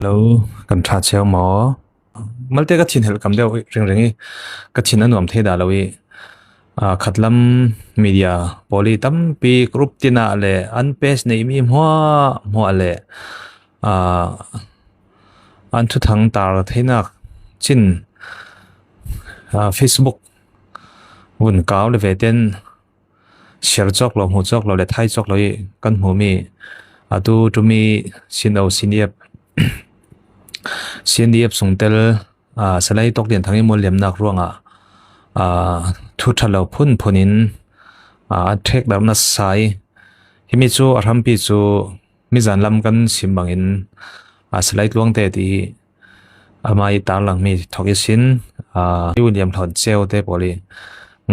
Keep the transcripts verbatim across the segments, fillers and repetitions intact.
Lo kan ṭha cheu maw? Malte ka thin helh kam deuh ringring i, ka thin a nuam thei dah lo i, a, khatlam media pawl i tampi group tinah le an page nei mi hmuahhmuah le, a, an thuthang tar theinak chin, a, Facebook vun kau le ve ten share cawk lo, hmu cawk lo le thai cawk lo i kan hmu mi, a, tu tumi C N O, C N F, C N D F sungtel, a, Salai Tawk Lian Thang i mualliamnak ruangah, a, thu ṭha lo phunphun in, a, a ṭhek darh nasa i, himi cu a hrampi cu mizan lam kan sim bangin, a, Salai Tluangte ti amah i tarlang mi thawk ihsin, a, William Hlawn Ceu te pawl i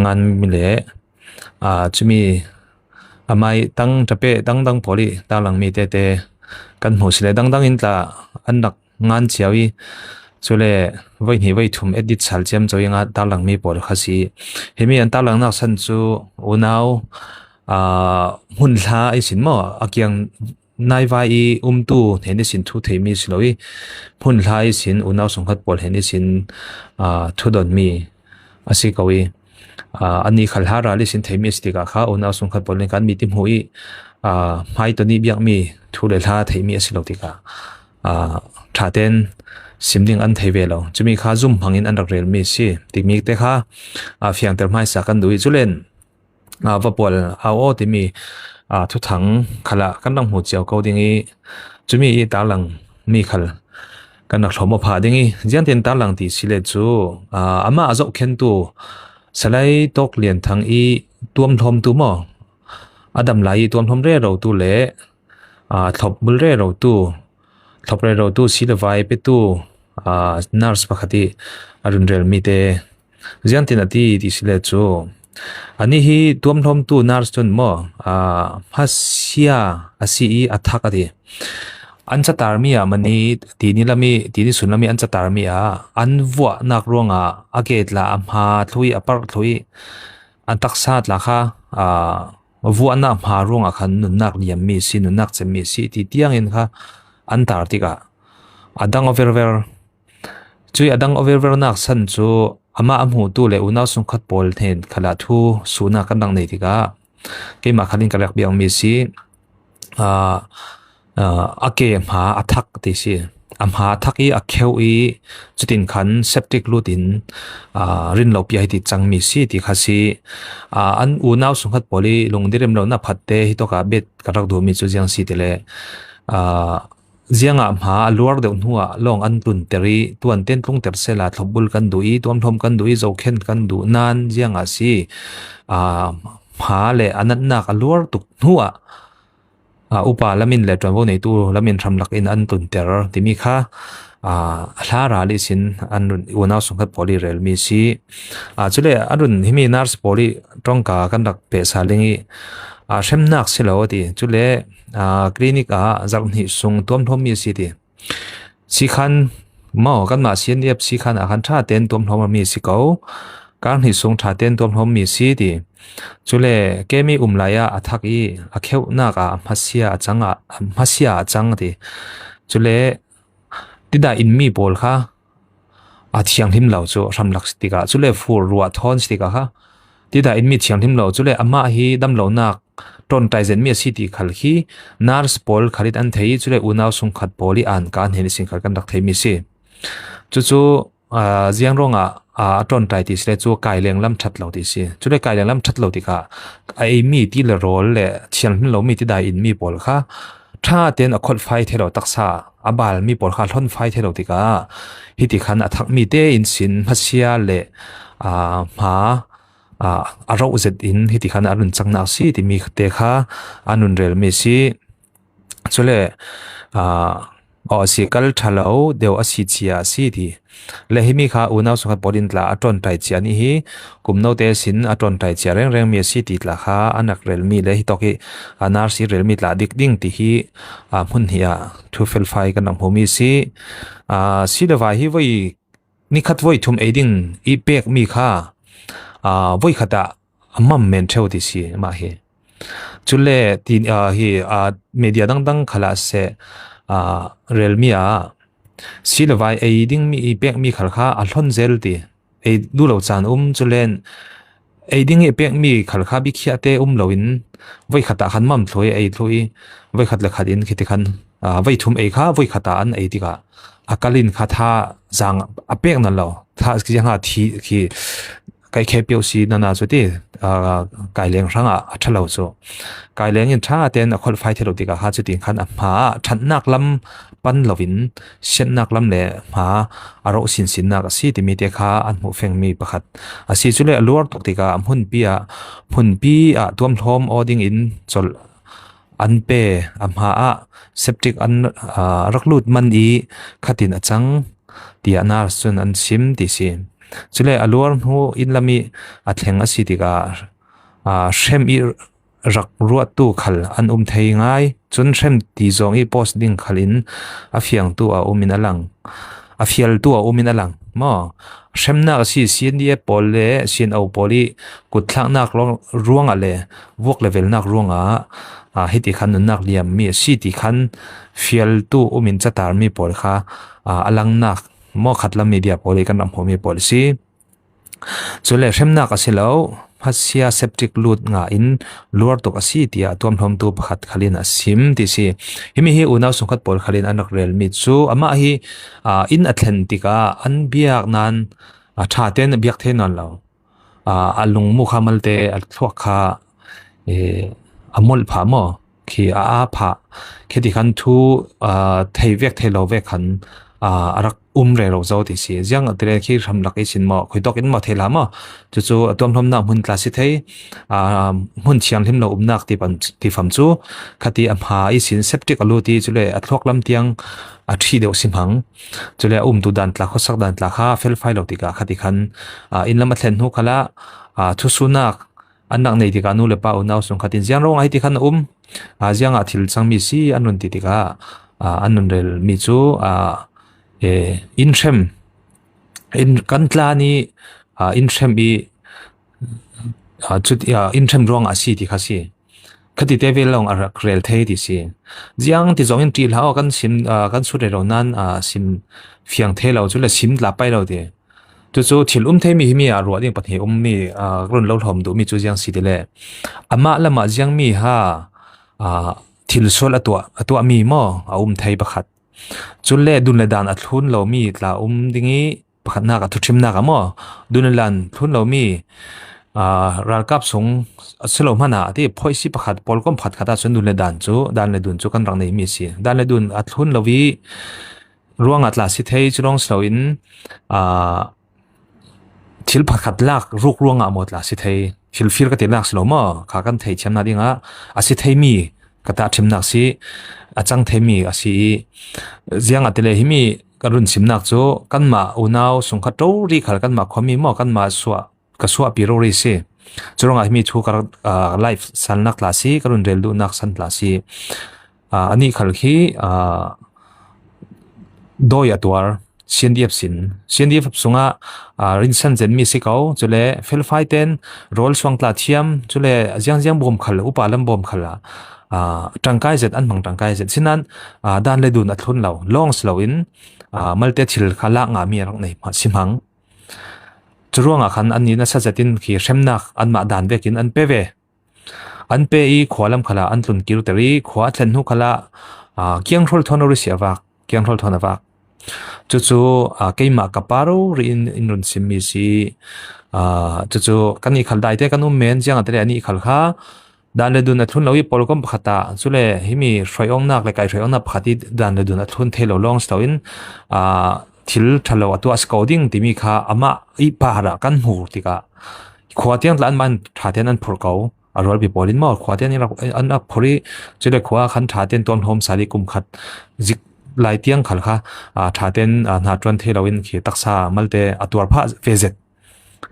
ngan mi le, a, cumi amah i tang ṭapeh dangdang pawl i tarlang mi tete kan hmu si le dangdang in tla an rak ngan cio i, cule voi hnih voi thum edit sal ciamco i nga tarlang mi pawl kha si. Himi an tarlangnak san cu unau, a, hmunhla ihsin maw, a kiang naivai i umtu hnen ihsin thu theimi si lo i, hmunhla ihsin unau sungkhat pawl hnen ihsin, a, thu donmi a si ko i, a, annih khal hla ral ihsin theimi a si tikah kha unau sungkhat pawl nih kan mi ti hmuh i, a, hmai ton i biakmi thu le hla theihmi a si lo tikah, a, ṭha ten sim ding an thei ve lo. Cumi kha zum hmangin an rak relmi si timi te kha, a, fiangter hmaisa kan duh i culen, a, va pawl a aw timi, a, thuthang khalah kan rak hmu cio ko ding i, cumi i tarlang mi khal kan rak hlawm aw phah ding i, ziangtin tarlang ti si le cu, a, amah a zohkhentu Salai Tawk Lian Thang i tuamhlawmtu maw, a dam lai i tuamhlawm rerotu le, a, thlop bul rerotu, thlop rerotu si le vai petu, a, nurse pakhat i a run relmi te ziangtin a ti ti si le cu, anih hi tuamhlawmtu nurse cun maw, a, hmasia a si i a thak a ti. An catarmi ah mani tini lam i, tini sun lam i an catarmi ah an vuahnak ruangah a ke tla a hma thlu i a parh thlu i an taksa tla kha, a, vuahnak hma ruangah khan nunnak liammi si, nunnak cemmi si ti tiangin kha an tar tikah a dang aw verver. Cui a dang aw ververnak san cu amah a hmutu le unau sungkhat pawl hnen khalah thu suhnak kan dang nei tikah keimah khalin ka rak biakmi si, a, a, a ke hma a thak ti si. A hma a thak i a kheuh i cutin khan septic lut in, a, rin lo pia hi ti cangmi si ti kha si. A, an unau sungkhat pawl i lungdirem lo na phatte hi tawkah bet ka rak duhmi cu ziang si ti le, a, ziangah hma a luar deuh hnuah lawng an tlunter i tuan ten tlungter sela thlopbul kan duh i tuamhlawm kan duh i zohkhenh kan duh nan ziangah si. A, hma le a natnak a luar tuk hnuah, a, upa lamin le ṭuanvo neitu lamin hramlak in an tlunter timi kha, a, hla ral ihsin an run, unau sungkhat pawl i relmi si. A, cule a run himi nurse pawl i ṭongka kan rak pehsa ling i, a, hremnak si lo a ti. Cule, a, clinic ah zarh hnih sung tuamhlawmmi a si ti. Sikhan maw, kanmah C N D F sikhan ah khan ṭha ten tuamhlawmmi a si ko. Kar hnih sung ṭha ten tuamhlawmmi a si ti. Cule kemi um lai ah a thak i a kheuhnak ah a hmasia a cang ah, a hmasia a cang a ti. Cule tidah inmi pawl kha a thianghlim lo cu hramlak si tikah, cule fur ruah thawn si tikah kha, tidah inmi thianghlim lo, cule amah hi damlonak ṭawnṭai zetmi a si ti khal khi nurse pawl khal in an thei i, cule unau sungkhat pawl i an ka hnen ihsin khal kan rak theimi si. Cucu, aa, ziang ruangah, aa, a ṭawnṭai ti si le cu kaileng lam ṭhat lo ti si. Cule kaileng lam ṭhat lo tikah a eimi ti le rawl le thianghlim lomi tidai inmi pawl kha ṭha tein a kholhfai thei lo taksa a balmi pawl kha hlonfai thei lo tikah hiti khan a thakmi tein sin hmasia le, aa, hma, aa, a rauh zet in hiti khan a run cangnak si timi te kha an run relmi si. Cule, aa, aw, a si kal ṭha lo deuh a si cia a si ti. Le himi kha unau sungkhat pawl in tla a ṭawnṭai cia nih hi kumno te sin a ṭawnṭai cia rengrengmi a si ti tla kha an rak relmi le hitawk hi, aa, nurse i relmi tla dik ding ti hi, aa, hmun hnih ah thu felfai kan rak hmumi si. Aa, si le vai hi voi nikhat voi thum ei ding i pekmi kha, aa, voi khat ah a mam men ṭheu ti si mah hi. Cule ti, aa, hi, aa, media dangdang khalah seh, aa, relmi ah Si le vai ei ding mi i pek mi khal kha a hlon zel ti. Ei duh lo caan um, cu len ei ding i pek mi khal kha bikhiahte um loin voi khat ah khan mam thluai ei thluai voi khat le khat in khiti khan, aa, voi thum ei kha voi khat ah an ei tikah a kal in kha tha zang a pek nan lo. Tha ziang a thi khi kai khe pio si nana cu ti, aa, kai leng hrang ah a ṭha lo cu. Kai leng in ṭha ten a kholh fai thei lo tikah kha cuti khan a hma ah ṭhatnak lam pan loin siatnak lam le hma a rawh sinsinnak a si timi te kha an hmuh fengmi pakhat a si. Cule a luar tuk tikah hmunpi ah, hmunpi ah tuamhlawm aw dingin colh an pe, a hma ah septic an, aa, rak lut man i khatin a cang, tiah nurse cun an sim ti si. Cule a luar hnu inn lam i a thleng a si tikah, aa, hrem i rak ruahtu khal an um thei ngai. Cun hrem ti zong i post ding khal in a fiangtu a um in a lang, a fialtu a um in a lang maw? Hremnak a si, C N D F pawl le C N O pawl i kutthlaknak ruang, ruangah le vuak le velnak ruangah, aa, hiti khan nunnak liammi a si ti khan fialtu um in catarmi pawl kha, aa, a langnak maw, khatlam media pawl i kan rak hmuhmi pawl a si. Cule hremnak a si lo, hmasia septic lut nga in luar tuk a si, tiah tuamhlawmtu pakhat khal in a sim ti si. Himi hi unau sungkhat pawl khal in an rak relmi cu amah hi, aa, inn a thlen tikah an biak nan, aa, ṭha tein a biak thei nawn lo. Aa, a lungmu kha malte a thluak kha, ee, a molh phah maw? Khi a aa phah, khiti khan thu, aa, thei vek thei lo vek khan, aa, a rak um rero zo ti si. Ziang a tile khi hramlak i sin maw, khuitawk in maw thei hlah maw? Cucu a tuamhlawmnak hmun tla si thei, aa, hmun thianghlim lo umnak ti pan, ti fam cu khati a hma i sin septic a lut i cule a thluak lam tiang a ṭhi deuh si hmang. Cule a umtu dan tla, khuasak dan tla kha felfai lo tikah khati khan, aa, inn lam a thlen hnu khalah, aa, thusuhnak an rak nei tikah nu le pa unau sungkhat in ziang ruangah hiti khan a um, aa, ziangah thil cangmi si an run ti tikah, aa, an run relmi cu, aa, e, inn hrem, inn kan tlan i, aa, inn hrem i, aa, cu, aa, inn hrem ruangah a si ti kha si. Khati te vel lawng a rak rel thei ti si. Ziang ti zong in ṭih hlah aw, kan sim, aa, kan sut rero nan, aa, sim fiang thei lo, cule sim tla pai lo ti. Cucu thil um theimi himi ah ruah ding pahnih ummi, aa, run lo hlawm duhmi cu ziang si ti le amah lamah ziangmi ha, aa, thil sual a tuah, a tuahmi maw a um thei pakhat. Cule dun le dan a thlun lomi tla um ding i pakhatnak a thuṭhimnak ah maw, dun le dan thlun lomi, aa, ralkap sung a si lo hmanh ah a ti, phoihsi pakhat, pawlkom pakhat khat ah cun dun le dan cu, dan le dun cu kan rak neimi a si. Dan le dun a thlun lo i ruangah tla si thei, cu lawng si loin, aa, thil pakhat lak ruk ruangah maw tla si thei, thil fir ka ti lak si lo maw, kha kan theih thiamnak dingah a si theimi ka tahṭhimnak si, a cang theimi a si i, ziangahtile himi ka run simnak cu kanmah unau sungkhat rori khal kanmah khuami maw, kanmah suah, ka suahpi rori si. Curuangah himi thu ka rak, aa, live sannak tla si, ka run rel duhnak san tla si. Aa, anih khal khi, aa, dawi a tuar, C N D F sin. C N D F sungah, aa, rinsan zenmi si ko, cule felfai ten rawl suang tla thiam, cule ziangziang bawm khal, upa lam bawm khal ah, aa, ṭangkai zet, an hmang ṭangkai zet. Sinan, aa, dan le dun a thlun lo, lawng si loin, aa, malte thil kha lak ngahmi a rak nei hmah si hmang. Curuangah khan annih nasa zetin khi hremnak anmah dan vekin an pe ve. An pe i khua lam khalah an tlun kirter i khua a thlen hnu khalah, aa, kianghrawl thawn rori si a vak, kianghrawl thawn a vak. Cucu, aa, keimah ka pa rori in in run simmi si. Aa, cucu kannih khal daite kan um men, ziangahtile anih khal kha dan le dun a thlun lo i pawlkom pakhat ah, cule himi hruaiawngnak le kai hruaiawngnak pakhat i dan le dun a thlun thei lo lawng si loin, aa, thil ṭha lo a tuah a si ko ding timi kha amah i parah kan hmu tikah khua tiang tla anmah in ṭha tein an phurh ko. A rualpi pawl in maw, khua tiang in rak, an rak phurh i, cule khua khan ṭha tein tuamhlawm sal i kum khat zik lai tiang khal kha, aa, ṭha tein, aa, hna ṭuan thei loin khi taksa malte a tuar phah ve zet.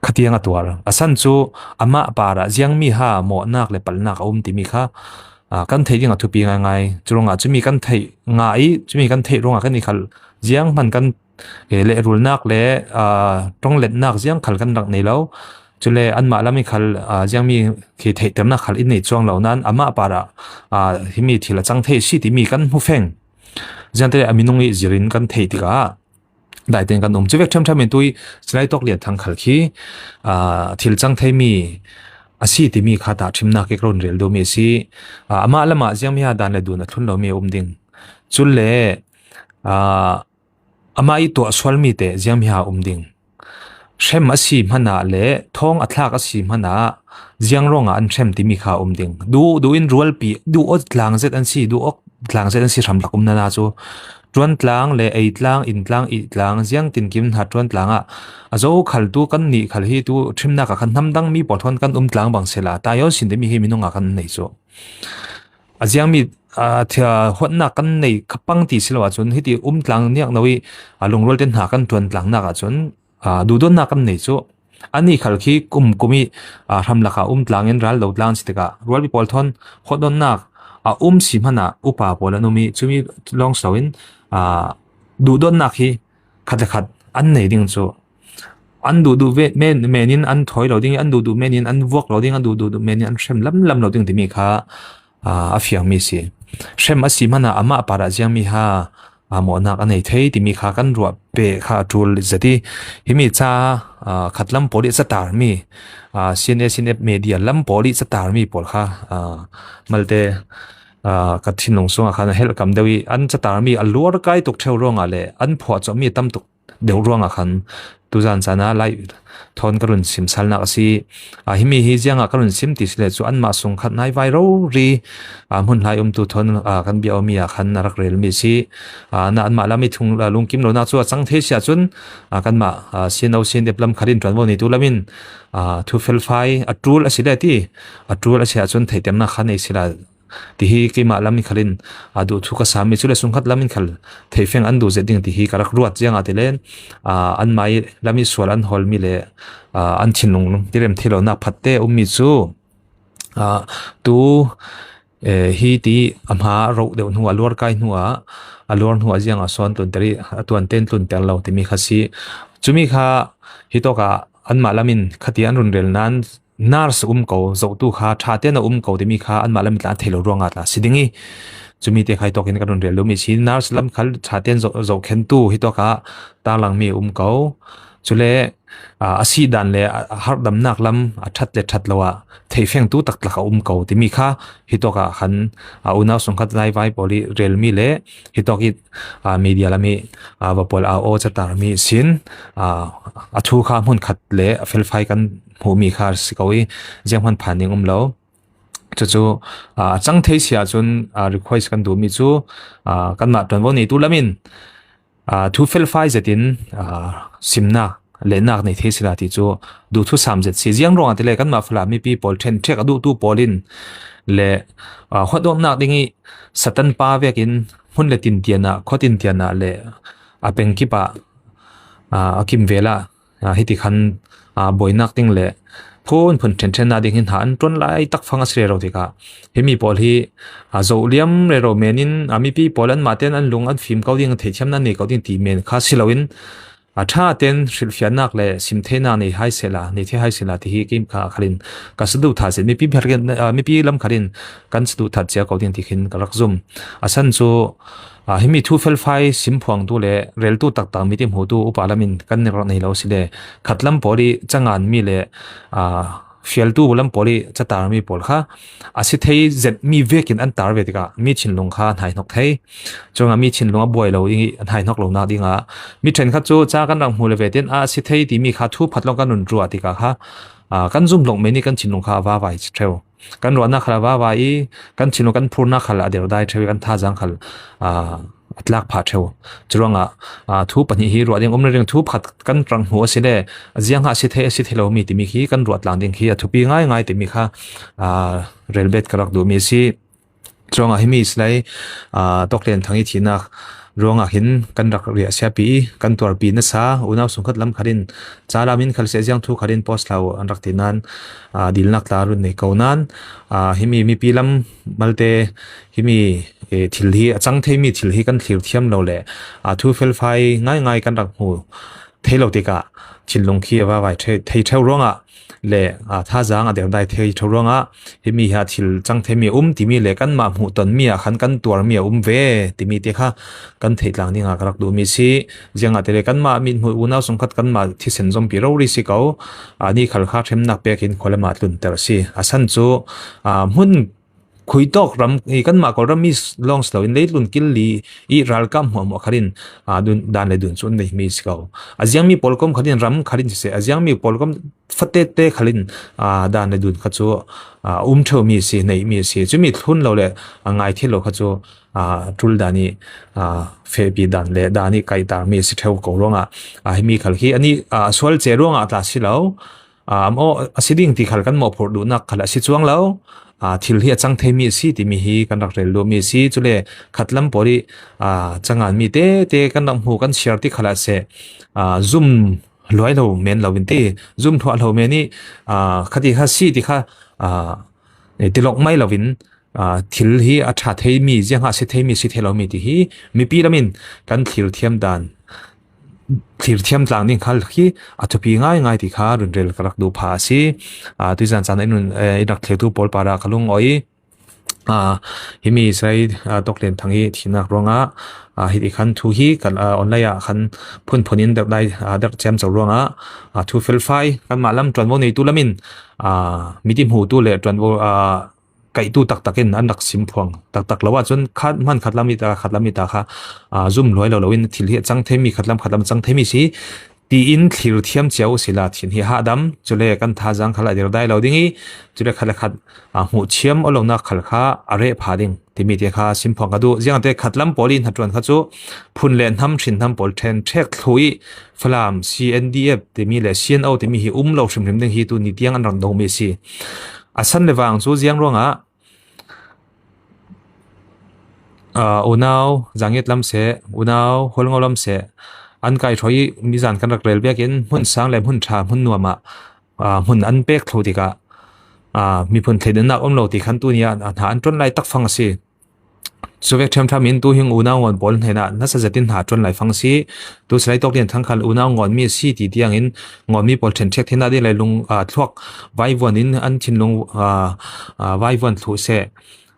Khatiang a tuar. A san cu amah parah ziangmi ha mawhnak le palhnak a um timi kha, aa, kan theih ding a thupi ngaingai. Curuangah cumi kan theih ngah i, cumi kan theih ruangah kan i khal ziang hman kan, eh, lehrulnak le, aa, ṭongletnak ziang khal kan rak nei lo. Cule anmah lam i khal, aa, ziangmi khi theihternak khal in nei cuang lo nan amah parah, aa, himi thil a cang thei si timi kan hmu feng. Ziangte a minung i zirin kan theih tikah daiten kan um. Cuvek ṭhemṭhem in tui Silai Tawk Lian Thang khal khi, aa, thil cang theimi a si timi kha tahṭhimnak i ka run rel duhmi a si. Aa, amah lamah ziangmihai dan le dun a thlun lomi a um ding. Cule, aa, amah i tuah sualmi te ziangmihai a um ding. Hrem a si hmanah le thawng a thlak a si hmanah ziang ruangah an hrem timi kha a um ding. Duh, duh in rualpi, duh awk tlang zet an si, duh awk tlang zet an si hramlak umnana cu. Ṭuantlang le Eitlang, Intlang, Ihtlang, ziang tinkim hna Ṭuantlang ah a zo khal tu kan nih khal hi tu ṭhimnak ah khan hnam dang mi pawl thawn kan um tlang bang sehla, tayo sin timi hi minung ah kan nei cu. A ziangmi, aa, thia, huatnak kan nei kha pang ti si lo ahcun, hiti um tlang niak no i, aa, lungrual te hna kan ṭuan tlangnak ahcun, aa, duhdonnak kan nei cu. Anih khal khi kum kum i, aa, hramlak ah um tlang in ral lo tlang si tikah, rualpi pawl thawn huatdonnak a um si hmanah upa pawl an um i, cumi lawng si loin, aa, duhdonnak hi khat le khat an nei ding cu. An duhduh ve-, men, men in an thawi lo ding i, an duhduh men in an vuak lo ding, an duhduh men in an hrem lamlam lo ding timi kha, aa, a fiangmi si. Hrem a si hmanah amah parah ziangmihai, aa, mawhnak a nei thei timi kha kan ruah peh kha a ṭul zet i, himi ca, aa, khat lam pawl i catarmi, aa, C N A, C N F media lam pawl i catarmi pawl kha, aa, malte, aa, ka thinlung sungah khan a helh kam deuh i, an catarmi a luar kai tuk ṭheu ruangah le an phuah cuahmi tam tuk deuh ruangah khan tuzan caan ah lai thawn ka run sim salnak a si. Aa, himi hi ziangah ka run sim ti si le cu anmah sung khat naivai rori, aa, hmunhlai umtu thawn, aa, kan bia awmi ah khan a rak relmi a si. Aa, na anmah lam i thung, aa, lungkim lonak cu a cang thei si ahcun, aa, kanmah, aa, C N O, C N F lam khal in ṭuanvo neitu lam in, aa, thu felfai a ṭul a si le ti, a ṭul a si ahcun theihternak khan ei si lai. Tihi keimah lam i khal in, aa, duh thu ka sami cu le sungkhat lam in khal theifeng an duh zet ding tihi ka rak ruat ziangah ti le, aa, anmah i lam i sual an hawlmi le, aa, an thinlung tirem thei lonak phatte ummi cu, aa, tu, eh, hi ti a hma roh deuh hnu, a luar kai hnu ah, a luar hnu ah ziangah sawn tlunter i, a tuanten tlunter lo timi kha si. Cumi kha hitawk ah anmah lam in khati an run rel nain, nurse um ko, zohtu kha ṭha tein a um ko timi kha anmah lam i tla an thei lo ruangah tla si ding i, cumi te kha hi tawkin ka run rel lomi si, nurse lam khal ṭha tein zoh, zohkhentu hi tawk ah tarlangmi a um ko. Cule, aa, a sih dan le a harhdamnak lam a ṭhat le ṭhat lo ah theifengtu taktak a um ko timi kha hi tawk ah khan, aa, unau sungkhat naivai pawl i relmi le hi tawk i, aa, media lam i, aa, va pawl a aw catarmi sin, aa, a thu kha hmun khat le a felfai kan hmuhmi kha si ko i, zianghman phan ding um lo. Cucu, aa, a cang thei si ahcun, aa, request kan duhmi cu, aa, kanmah ṭuanvo neitu lam in, aa, thu felfai zetin, aa, simnak, lehnak nei thei sila ti cu duhthusam zet si. Ziang ruangah ti le kanmah Falam mipi pawl ṭhenṭhek a duhtu pawl in le, aa, huatdonghnak ding i Satan pa vekin hmun le tintian ah, khua tintian ah le a pengkip ah, aa, a kimvel ah, aa, hiti khan, aa, buainak ding le phunphun ṭhenṭhennak ding hi hna an ṭuan lai tak fang a si rero tikah himi pawl hi, aa, zoh liam rero men in, aa, mipi pawl anmah tein an lung an fim ko ding, an theihthiamnak an nei ko ding ti men kha si loin, aa, ṭha tein hrilhfiahnak le sim theinak nei hai sehla, nei thei hai sehla tihi keim kha khalin ka saduhthah zet. Mipi, aa, mipi lam khalin kan saduhthah cia ko ding ti khin ka rak zum. A san cu, aa, himi thu felfai simphuangtu le reltu taktak mi ti hmutu upa lam in kan rak nei lo si le, khat lam pawl i canganmi le, aa, fialtu lam pawl i catarmi pawl kha a si thei zetmi vekin an tar ve tikah mi thinlung kha hnaihnok thei. Cuangah mi thinlung a buai lo i hnaihnok lonak dingah mi ṭhenkhat cu ca kan rak hmu le vetin a si thei timi kha thu phat lawng kan run ruah tikah kha, aa, kan zumhlawk men i kan thinlung kha a vavai ṭheu. Kan ruahnak khal a vavai i kan thinlung kan phurnak khal a derdai ṭheu i kan thazaang khal, aa, a tlak phah ṭheu. Curuangah, aa, thu pahnih hi ruah ding um rengring, thu pakhat kan rak hmu a si le ziang a si thei, a si thei lomi timi khi kan ruah tlang ding khi a thupi ngaingai timi kha, aa, relbet ka rak duhmi a si. Curuangah himi Silai, aa, Tawk Lian Thang i thihnak ruangah hin kan rak riahsiapi i kan tuarpi nasa unau sungkhat lam khalin ca lam in khal seh ziang thu khalin post hlah uh an rak ti nain, aa, dilnak tla run nei ko nain, aa, himi mipi lam malte himi, eh, thil hi a cang theimi thil hi kan thlir thiam lo le, aa, thu felfai ngaingai kan rak hmu thei lo tikah thinlung khi a vavai ṭhe-, thei ṭheu ruangah, le, aa, thazaang a derdai thei tho ruangah himi hi a thil cang theimi a um timi le kanmah hmuh tawnmi ah khan kan tuarmi a um ve timi te kha kan theih tlang dingah ka rak duhmi si. Ziangahtile kanmah mithmuh unau sungkhat kanmah thisen zompi rori si ko. Aa, ni khal kha hremnak pekin khualamah tlunter si. A san cu, aa, hmun khuitawk ram, i kanmah Kawlram mi lawng si loin leitlun kil li i ralkap hmuahhmuah khalin, aa, dun, dan le dun cu an neihmi si ko. A ziangmi pawlkom khalin ram khalin siseh, a ziangmi pawlkom fatete khalin, aa, dan le dun kha cu, aa, um ṭheumi si, neihmi si. Cumi thlun lo le a ngai thei lo kha cu, aa, ṭul dan i, aa, fehpi dan le dan i kaihtarmi si ṭheu ko ruangah, aa, himi khal hi ani, aa, sual ce ruangah tla si lo. Aa, am aw, a si ding ti khal kan mawhphurh duhnak khal a si cuang lo. Aa, thil hi a cang theimi a si timi hi kan rak rel duhmi a si. Cule khatlam pawl i, aa, canganmi tete kan rak hmu kan siar ti khal ah seh, aa, zum hluai lo men lo in ti, zum hluah lo men i, aa, khati kha si ti kha, aa, tilawk mai lo in, aa, thil hi a ṭha theimi, ziangah si theimi, si thei lomi ti hi mipi lamin kan thlirthiam dan, thlirthiam tlang ding khal hi a thupi ngaingai ti kha runrel ka rak duh pha a si. Aa, tuizan caan in run, eh, in rak thlirtu pawl parah ka lungawi. Aa, himi Israel, aa, Tawklen Thang hi thihnak ruangah, aa, hiti khan thu hi kan, aa, online ah khan phunphun in derdai, aa, derh ciamco ruangah, aa, thu felfai kanmah lam ṭuanvo neitu lamin, aa, miti hmutu le ṭuanvo, aa, kaihtu taktak in an rak sim phuang taktak lo ahcun khat hman khat lam i ta, khat lam i ta kha, aa, zum luai lo loin thil hi a cang theimi khat lam, khat lam a cang theimi si tiin thlirthiam cio uhsila thin hi a hahdam, cule kan thazaang khal a derdai lo ding i, cule khat le khat, aa, hmuh thiam aw lonak khal kha a reh pha ding timi te kha sim phuang ka duh. Ziangte khat lam pawl i hnaṭuan kha cu phun le hnam, hrin hnam pawl ṭhen ṭhek thlu i Falam, C N D F timi le C N O timi hi um lo hrimhrim ding hi tu ni tiang an rak domi a si. A san le vang cu ziang ruangah, aa, unau Zangiat lam seh, unau Hualngo lam seh, an kai hrawi i mizan kan rak rel biakin hmun sang le hmun ṭha, hmun nuam ah, aa, hmun an pek thlo tikah, aa, miphun thleidannak um lo ti khan tu ni ah hna an ṭuan lai tak fang a si. Cuvek ṭhiamṭhiam in tu hi unau ngawn pawl hnenah nasa zetin hna ṭuan lai fang si. Tu Salai Tawk Lian Thang khal unau ngawnmi a si ti tiangin ngawnmi pawl ṭhenṭhek theinak ding le lung, aa, thluak vaivuan in an thinlung, aa, aa, vaivuan thluh seh,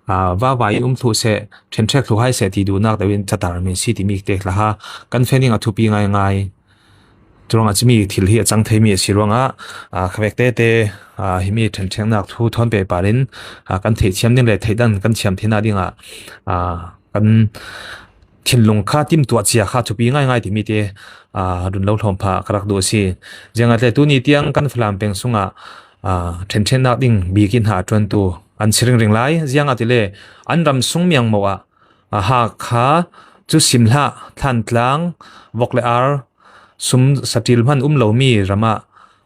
aa, vavai um thluh seh, ṭhenṭhek thluh hai seh ti duhnak deuh in catarmi a si timi te kha kan feeling a thupi ngaingai. Curuangah cumi thil hi a cang theimi a si ruangah, aa, khavek tete, aa, himi ṭhenṭheknak thu thawn pehpar in, aa, kan theihthiam ding le theihdan kan thiam theinak dingah, aa, kan thinlung kha timtuah cia kha thupi ngaingai timi te, aa, run lo hlawm pha ka rak duh a si. Ziangahtile tu ni tiang kan Falam peng sungah, aa, ṭhenṭheknak ding bik in hna a ṭuantu an si ringring lai. Ziangahtile an ram sung miangmo ah, aa, Hakha cu Simhlah, Thlantlang, Vok le Ar, sum saṭil hman um lomi ram ah,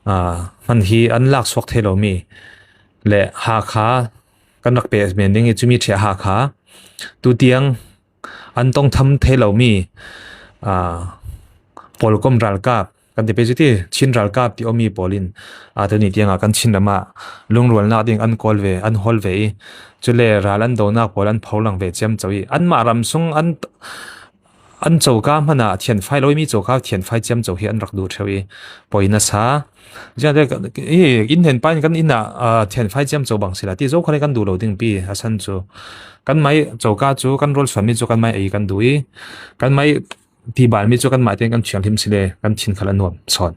aa, hman hi an lak suak thei lomi le Hakha kan rak peh men ding i cumi ṭheh Hakha tu tiang an tong tham thei lomi, aa, pawlkom ralkap kan ti pei cu ti, Chin ralkap ti awmi pawl in, aa, tu ni tiangah kan Chin ram ah lungrualnak ding an kawl ve, an hawl ve i, cule ral an donak pawl an pholang ve ciamco i, anmah ram sung an, an coka hmanh ah thianfai lo i mi coka thianfai ciamco hi an rak duh ṭheu i, poi nasa. Ziangte i, inn hnen pa in kan inn ah, aa, thianfai ciamco bang si la ti, Zokhal hi kan duh lo ding pi a san cu. Kan mai coka cu kan rawl suanmi cu kan mai ei kan duh i, kan mai ti balmi cu kanmah tein kan thianghlim si le kan thin khal a nuam sawn.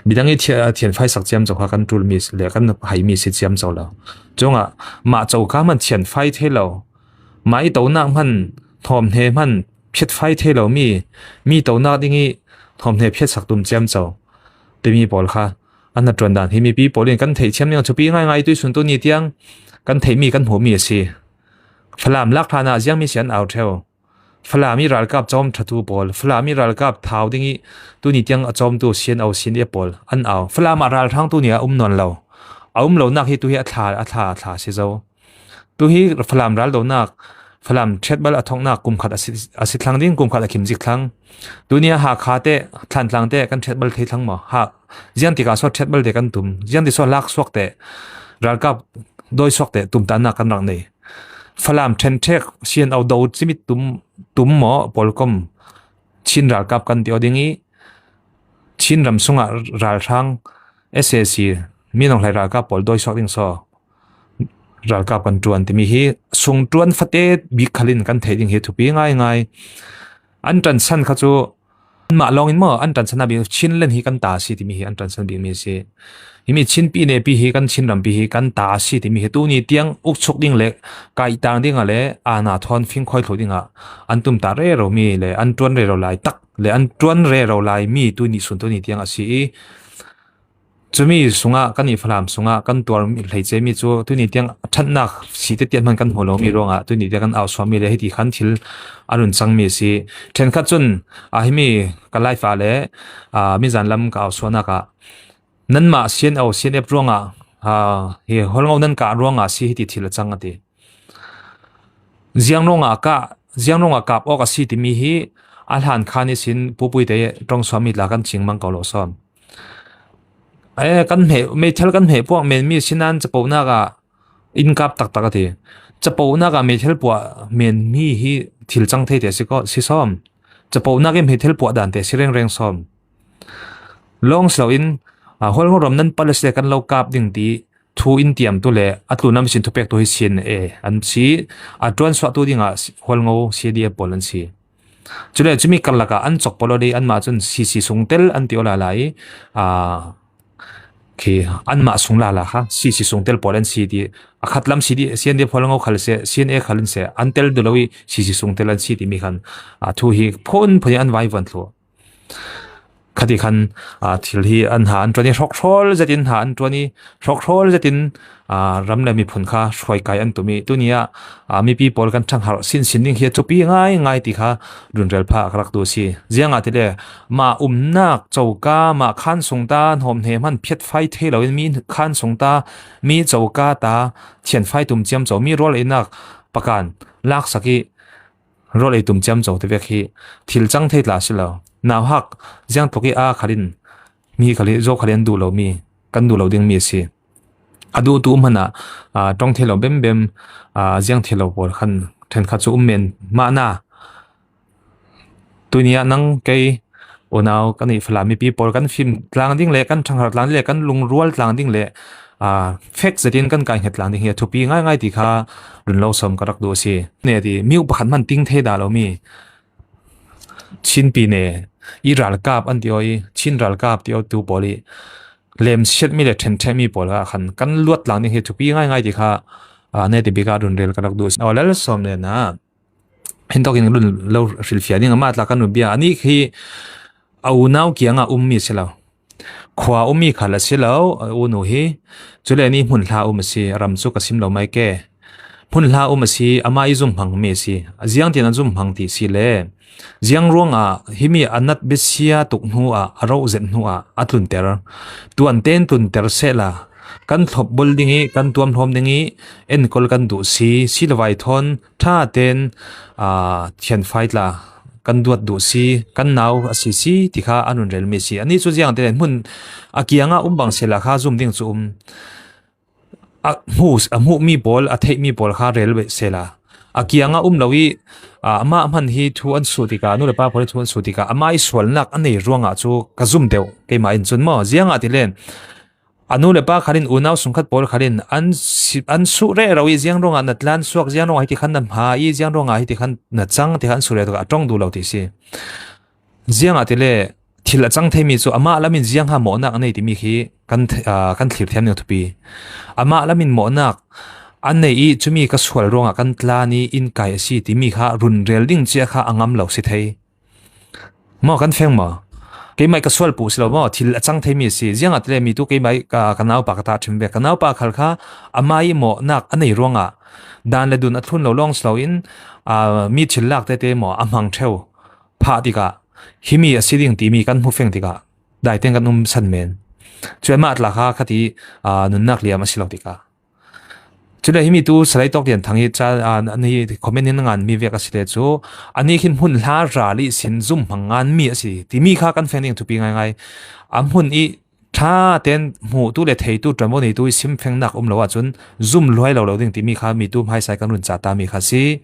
Midang i thia-, thianfai sak ciamco kha kan ṭulmi si le kan haimi si ciamco lo. Cuangah mah coka hman thianfai thei lo, mah i tonak hman, hnawmhne hman phiatfai thei lomi, mi tonak ding i hnawmhne phiatsak tum ciamco timi pawl kha an hnaṭuan dan hi mipi pawl in kan theihthiam ding a thupi ngaingai. Tuisun tu ni tiang kan theihmi, kan hmuhmi a si. Falam lak hlan ah ziangmi si an au ṭheu. Falam i ralkap cawm ṭhatu pawl, Falam i ralkap thau ding i tu ni tiang a cawmtu C N O, C N A pawl an au. Falam ah ralhrang tu ni ah um nawn lo. A um lonak hi tu hi a thla, a thla, a thla si zo. Tu hi Falam ral donak, Falam ṭhiatbal a thawknak kum khat a si, a si thlang ding, kum khat a kim zik thlang. Tu ni ah Hakha te, Thlantlang te kan ṭhiatbal thei thlang maw? Ha, ziang tikah so ṭhiatbal te kan tum, ziang ti so lak suak te, ralkap dawi suak te tumtahnak kan rak nei. Falam ṭhenṭhek C N O do cimit tum, tum maw, pawlkom Chin ralkap kan ti aw ding i, Chin ram sungah ralhrang S A C Min Aung Hlaing ralkap pawl dawi suak ding saw, ralkap kan ṭuan timi hi sungṭuan fate bik khalin kan theih ding hi thupi ngaingai. An ṭansan kha cu anmah lawngin maw an ṭansan a bik, Chinland hi kan ta a si timi hi an ṭansan bikmi a si. Himi Chinpi nepi hi kan Chin rampi hi kan ta a si timi hi tuni tiang ukchuk ding le kaitang dingah le aana thawn fingkhawi thluh dingah an tumtah rero mi le an ṭuan rero lai tak le an ṭuan rero lai mi tuni sun tuni tiang a si i, cumi sungah kan i Falam sungah kan tuar hleice mi cu tuni tiang a ṭhatnak si tete hman kan hmu lo mi ruangah tuni tiang kan ausuah mi le hiti khan thil a run cang mi a si. Ṭhenkhat cun a himi ka live ah le, aa, mizan lam ka ausuahnak ah nanmah C N O, C N F ruangah, aa, hi Hualngo nan kah ruangah a si hiti thil a cang a ti. Ziang ruangah kah, ziang ruangah kap awk a si timi hi a hlan khan ihsin pupuite ṭong suahmi tla kan cing mang ko lo sawn. E, kan hmeh, meithal kan hmeh puak menmi sinain capohnak ah in kap taktak a ti. Capohnak ah meithal puah menmi hi thil cang thei te si ko, si sawn. Capohnak in meithal puah dan te si rengreng sawn. Lawng si loin, a, Hualngo ram nan pal a si le kan lo kap ding ti thu in tiamtu le a tlunam sin thupektu hi C N A an si, a ṭuansuahtu dingah Hualngo C D F pawl an si. Cule cumi karlak ah an cawk pawl aw dei anmah cun C C sungtel an ti aw lala i, aa, khi anmah sung lala kha C C sungtel pawl an si ti a khat lam C D, C N D pawl ngo khal se, C N A khal an se, an tel duh lo i C C sungtel an si timi khan, aa, thu hi phun phun i an vai van thluh. Khati khan, aa, thil hi an ha an ṭuan i hrawkhrawl zetin ha an ṭuan i hrawkhrawl zetin, aa, ram le miphun kha hruaikai an tum i tuni ah, aa, mipi pawl kan ṭhangharh sinsin ding hi a thupi ngaingai ti kha runrel pha ka rak duh a si. Ziangahtile mah umnak coka, mah khan sungta, hnawmhne hman phiatfai thei loin mi khan sungta, mi coka ta, thianfai tum ciamco, mi rual einak pakan laksak i rual ei tum ciamco te vek hi thil cang thei tla a si lo. Nauhak ziang tluk i a khalin mi khal hi zo khal hi an duh lo mi, kan duh lo ding mi a si. A duhtu hmanah, aa, ṭong thei lo bembem, aa, ziang thei lo pawl khan ṭhenkhat cu um men mahna. Tuni ah nang kei unau kan i Falam mipi pawl kan fim tlang ding le kan ṭhangharh tlang ding le kan lungrual tlang ding le, aa, fek zetin kan kai hnget tlang ding hi a thupi ngaingai ti kha run lo sawm ka rak duh a si. Ne ti, mi uh pakhat hman ting thei dah lo mi Chinpi ne i ralkap an ti aw i, Chin ralkap ti aw tu pawl i lemsiat mi le ṭhenṭheh mi pawl ah khan kan luat tlang ding hi thupi ngaingai ti kha, aa, ne ti bik ah runrel ka rak duh a si. Aw lal sawm le na. Hin tawkin run lo hrilhfiah ding, amah tla kan run bia. Ani khi a unau kiangah ummi a si lo. Khua ummi khal a si lo, a unu hi. Cule ani hmunhla um a si, a ram cu ka sim lo mai ke. Hmunhla um a si, amah i zumhmangmi a si. Ziangtin a zumhmang ti si le. Ziang ruangah himi a nat bisia tuk hnuah, a roh zet hnuah a tlunter. Tuanten tlunter sehla. Kan thlopbul ding i, kan tuamhlawm ding i, enkawl kan duh si, si le vai thawn, ṭha ten, aa, thianfai tla kan duat duh si, kan nau a si si, ti kha an run relmi si. Ani cu ziang te hmun a kiangah um bang sehla kha zum ding cu um. A hmu, a hmuhmi pawl, a theihmi pawl kha rel sehla. A kiangah um lo i, aa, amah hman hi thu an suh tikah, nu le pa pawl hi thu an suh tikah, amah i sualnak a nei ruangah cu ka zum deuh, keimah in cun maw, ziangahtile, a nu le pa khalin unau sungkhat pawl khalin an si, an suh rero i ziang ruangah na tlan suak, ziang ruangah hiti khan na hma i ziang ruangah hiti khan na cang ti khan an suh rero a ṭong duh lo ti si. Ziangahtile thil a cang theimi cu amah lamin ziang ha mawhnak a nei timi khi kan th-, aa, kan thlir thiam ding thupi. Amah lamin mawhnak an nei i cumi ka sual ruangah kan tlan i in kai a si timi kha runrel ding cia kha a ngam lo si thei. Maw kan feng maw? Keimah i ka sual puh si lo maw? Thil a cang theimi a si. Ziangahtile mi tu keimah i ka, ka naupa ka ta ṭhim ve. Ka naupa khal kha amah i mawhnak a nei ruangah dan le dun a thlun lo lawng si loin, aa, mi thil lak tete maw a hmang ṭheu phah tikah himi a si ding timi kan hmu feng tikah daiteng kan um san men. Cuih amah tla kha khati, aa, nunnak liam a si lo tikah. Cule himi tu Salai Tawk Lian Thang hi ca, aa, an hi comment in a nganmi vek a si le cu, anih khin hmunhla ral ihsin zumhmang nganmi a si timi kha kan feng ding thupi ngaingai. A hmun i ṭha ten hmuhtu le theitu, ṭuanvo neitu i simfengnak um lo ahcun zum luai lo lo ding timi kha mi tu hmaisai kan run cah ta mi kha si.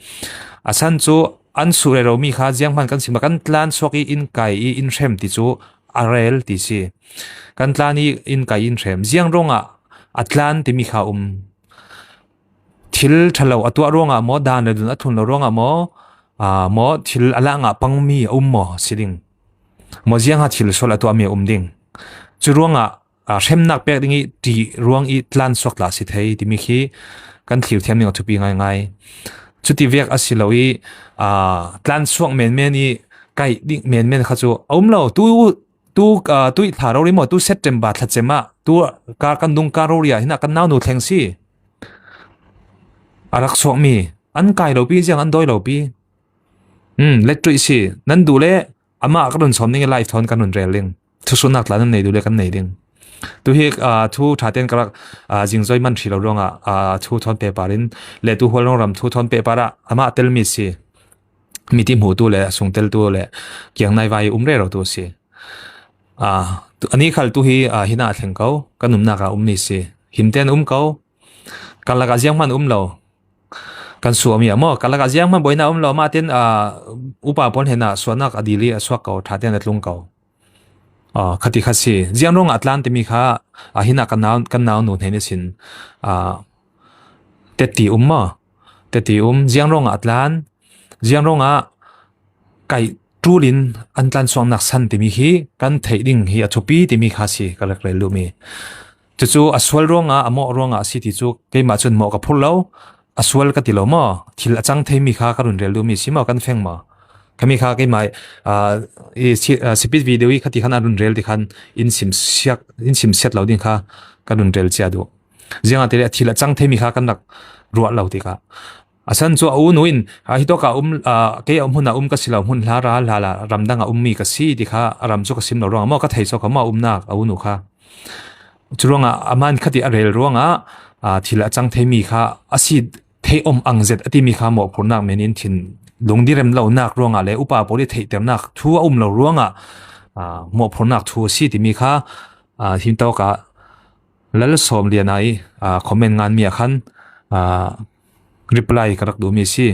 A san cu an suh rero mi kha zianghman kan sim a kan tlan suak i in kai i in hrem ti cu a rel ti si. Kan tlan i in kai in hrem. Ziang ruangah a tlan timi kha um. Thil ṭha lo a tuah ruangah maw, dan le dun a thlun lo ruangah maw, aa, maw thil a lah ngah pangmi a um maw si ding. Maw ziangah thil sual a tuahmi a um ding. Cu ruangah, aa, hremnak pek ding ih ṭih ruang ih tlan suak tla a si thei timi khi kan thlir thiam ding a thupi ngaingai. Cuti vek a si lo ih, aa, tlan suak menmen ih kaih ding menmen kha cu a um lo. Tu, tu, aa, tuih thla rori maw, tu September thlacem ah, tu kar kan dung kar rori ah hinah kan naunu thleng si. A rak suakmi, an kai lopi, ziang an dawi lopi. Hmm, lettuih si, nan duh le, amah ka run sawm ding ih live thawn kan run rel ding. Thusuhnak tla nan nei duh le kan nei ding. Tu hi, aa, thu ṭha tein ka rak, aa, zingzoi man hrih lo ruangah, aa, thu thawn pehpar in, le tu Hualnong ram thu thawn pehpar ah amah telmi si. Miti hmutu le, sungteltu le, kiang naivai um rero tu si. Aa, tu, ani khal tu hi, aa, hinah a thleng ko, kan umnak ah ummi si. Himten um ko, kan lakah zianghman um lo. Kan suahmi ah maw, kan lakah zianghman buainak um lo, mah tin, aa, upa pawl hnenah suahnak a dil ih a suak ko, ṭha tein a tlung ko. Aa, khati kha si. Ziang ruangah a tlan timi kha, aa, hinah kan nau, kan naunu hnen ihsin, aa, tetti um maw? Tetti um, ziang ruangah a tlan, ziang ruangah kaih ṭul in an tlan suaknak san timi hi kan theih ding hi a thupi timi kha si ka rak rel duhmi. Cucu a sual ruangah, a mawh ruangah a si ti cu keimah cun mawh ka phurh lo, a sual ka ti lo maw? Thil a cang theimi kha ka run rel duhmi si maw, kan feng maw? Khami kha keimah, aa, i si, aa, sipit video ih khati khan a run rel ti khan in sim siak, in sim siat lo ding kha ka run rel cia duh. Ziangahtile a thil a cang theimi kha kan rak ruah lo tikah, a san cu a unu in, aa, hitawk ah um, aa, kei a hmun ah um ka si lo, hmun hla ra, hla la, ramdang ah ummi ka si ti kha a ram cu ka sim lo ruangah maw, ka thei cawk a maw a umnak a unu kha. Curuangah a man khati a rel ruangah, aa, thil a cang theimi kha a si theih om ang zet a timi kha mawhphurnak men in thinlung direm lonak ruangah le upa pawl ih theihternak thu a um lo ruangah, aa, mawhphurnak thu a si timi kha, aa, hitawk ah Lal Sawm Lian ai, aa, comment nganmi ah khan, aa, reply ka rak duhmi si.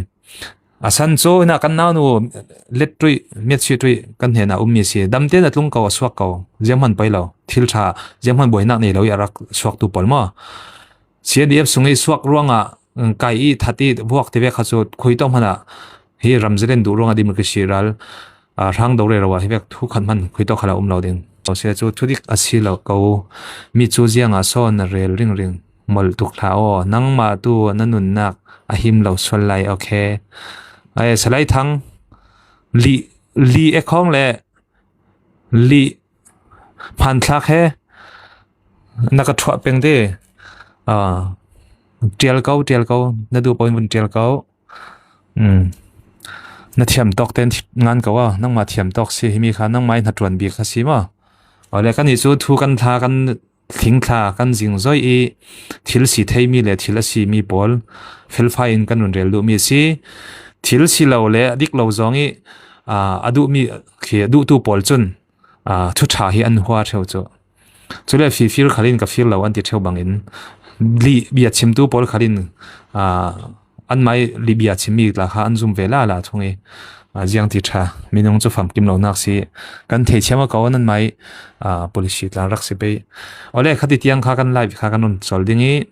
A san cu hinah kan naunu lettuih, miatsuituih kan hnenah ummi si. Damtein a tlung ko, a suak ko. Zianghman poi lo. Thil ṭha, zianghman buainak nei lo ih a rak suaktu pawl maw? C N D F sung ih suak ruangah, mm, kai ih that ih vuak ti vek kha cu khui tawk hmanah hi ram zalen duh ruangah democracy ral, aa, hrang do rero ah hi vek thu khat hman khui tawk khalah um lo ding. Sawsia cu thudik a si lo ko. Mi cu ziangah so na rel ringring? Molh tuk hlah aw. Nangmah tu na nunnak a him lo sual lai, okay. Ai, Salai Thang, Li, Li Ekhawng le Li Hmanthlak he na ka ṭhuah peng te. Aa, ṭial ko, ṭial ko, na duh pawhin vun ṭial ko. Um, na thiam tawk tein ngan ko a, nangmah thiam tawk si, himi kha nangmah ih hnaṭuan bik kha si maw? Awle, kannih cu thu kan thla, kan thling thla, kan zingzoi ih thil si theimi le thil a simi pawl felfai in kan run rel duhmi a si. Thil si lo le a dik lo zong ih, aa, a duhmi khi a duhtu pawl cun, aa, thuṭha hi an hua ṭheu cu. Cule fifir khalin ka fir lo an ti ṭheu bangin, lih bia chimtu pawl khalin, aa, anmah ih lih bia chimmi tla kha an zum ve lala thung ih, aa, ziang ti ṭha, minung cu famkim lonak si, kan theithiam a ko nanmah ih, aa, policy tla rak si pei. Awle, khati tiang kha kan live kha kan run sawl ding ih,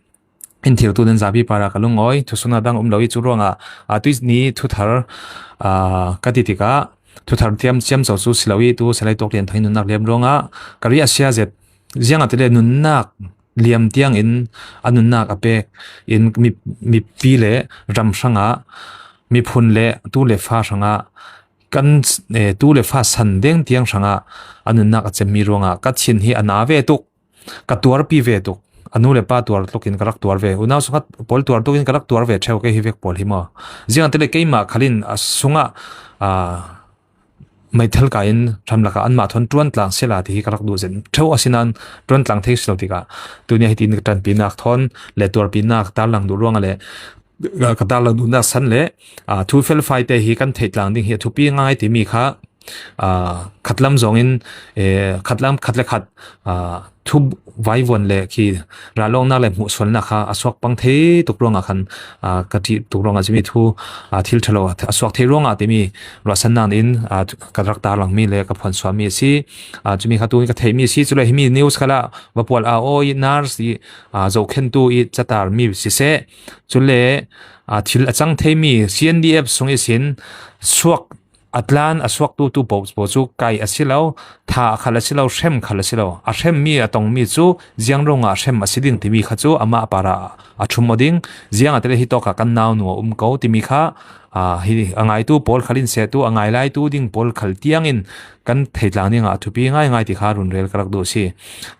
in thirtu nan zapi parah ka lungawi, thusuhnak dang um lo ih cu ruangah, aa, tuih ni thuthar, aa, ka ti tikah, thuthar tiam ciamco cu si lo ih tu Salai Tuak Lian Thang ih nunnak liam ruangah ka riahsia zet. Ziangahtile nunnak liam tiangin a nunnak a pek in mi, mipi le ram hrangah, miphun le tu le fa hrangah, kan, eh, tu le fa san deng tiang hrangah a nunnak a cemmi ruangah ka thin hi a na ve tuk. Ka tuarpi ve tuk. A nu le pa tuar tlukin ka rak tuar ve. Unau sungkhat pawl tuar tlukin ka rak tuar ve ṭheu kei hi vek pawl hi maw? Ziangahtile keimah khalin a sungah, aa, meithal kai in hramlakah anmah thawn ṭuan tlang sehla ti hi ka rak duh zen ṭheu asinain ṭuan tlang thei si lo tikah tuni hitin ka ṭanpinak thawn le tuarpinak tarlang duh ruangah le ka tarlang duhnak san le, aa, thu felfai te hi kan theih tlang ding hi a thupi ngai timi kha a, khatlam zongin, e, khatlam khat le khat, a, thu vaivuan le khi ralawngnak le hmuhsualnak kha a suak pang thei tuk ruangah khan, a, ka ṭih tuk ruangah cumi thu, a, thil ṭha lo a suak thei ruangah timi ruahsannak in, a, ka rak tarlangmi le ka phuansuahmi a si. A, cumi kha tu ka theihmi a si. Cule himi news khalah va pual a aw i nurse i, a, zohkhentu i catarmi siseh. Cule, a, thil a cang theimi C N D F sung ihsin suak a tlan a suaktu tu paoh paoh cu kai a si lo, tha a khal a si lo, hrem khal a si lo. A hremmi a tongmi cu ziang ruangah a hrem a si ding timi kha cu amah parah a ṭhum aw ding. Ziangahtile hitawkah kan nau nu a um ko timi kha, aa, hi a ngaitu pawl khal in sehtu a ngai laitu ding pawl khal tiangin kan theitlang dingah a thupi ngaingai ti kha runrel ka rak duh si.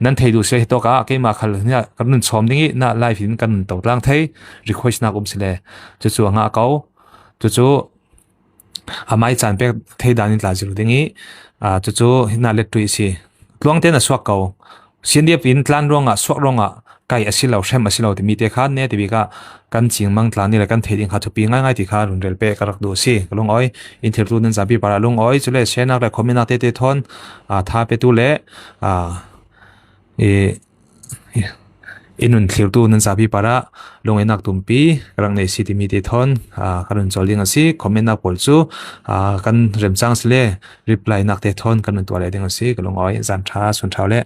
Nan thei duh si le hitawkah keimah khal hna kan nun chawm ding i na live in kan nun to tlang thei, request nak um si le cucu a ngah ko. Cucu a mai caan pek thei dan in tla zir ding i, aa, cucu na let ṭuih si. Tluang tein a suak ko. C N D F in tlan ruangah, suak ruangah kai a si lo, hrem a si lo timi te kha ne tibik ah kan cingmang tlang ni le kan theih ding kha thupi ngaingai ti kha runrel pek ka rak duh si. Ka lungawi, in thlirtu nan zapi parah lungawi, cule share nak le comment nak tete thawn, aa, tha petu le, aa, i, i, i nun thlirtu nan zapi parah lungawinak tumpi ka rak nei si timi te thawn, aa, ka run cawl ding a si. Comment nak pawl cu, aa, kan remcang si le reply nak te thawn kan run tuah leh ding a si. Ka lungawi, zan ṭha, sun ṭha le.